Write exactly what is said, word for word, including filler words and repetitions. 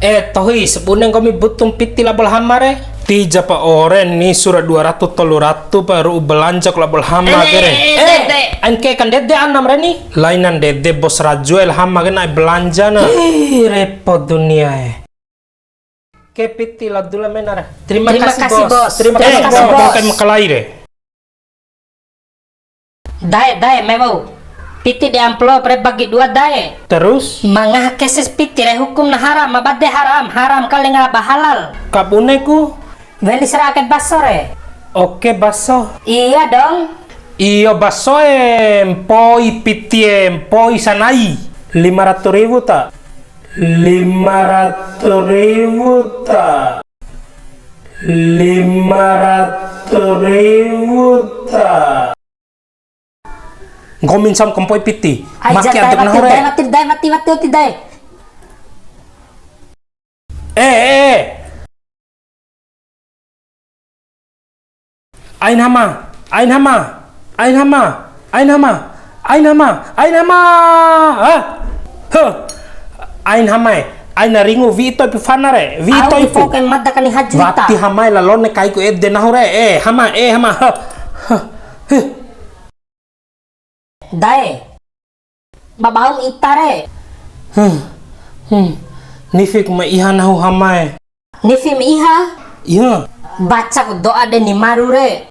Eh, tohi, sabune nggomi butum piti labo la Hama re? Ti japa ore ni sura dua ratu tolu ratu pa ru'u balanja ku labo la Hama ke re. Eh, eh, eh, eh, ain ke kandede anam re ni. Laina ndede bos Raju e, la Hama ke na'e balanja na. Ih, repot dunia e. Ke piti la Dula mena re. Terima kasih, Bos. Terima kasih, Bos. Terima kasih, Bos. Makalai re. Dae, dae, mai wa'u. Piti di amplop re bagi dua, dae. Terus? Ma ngaha keses piti re hukum na haram, ma bade haram, haram kali ngara ba halal. Kabune ku? Weli sera ake baso re. Oke, baso. Iya dong. Iyo, baso e, mpoi piti e, mpoi sanai. Lima ratu riwu ta? Lima ratu riwu ta? Lima ratu riwu ta? Nggomi ncau kampoi piti. Ai, maki ja, adek dae, nahu mati, re. Dae, mati, dae, mati, mati, mati, dae. Eh, eh, eh. Ain Hama, ain Hama, ain Hama, ain Hama, ain Hama, ain Hama. Hah? Huh. Ain Hama e, ain ringu wi'i to'i pu fana re, wi'i to'i pu. Au di poke mada kani haju ta. Wati Hama e, lalone kaiku ede nahu re. Eh, Hama, eh, Hama. Huh. Huh. Huh. Dae. Ba baum ita re. Hmm. Hmm. Nifiku ma iha nahu Hama e. Nifi ma iha? Iya. Bacaku doa de ni maru re.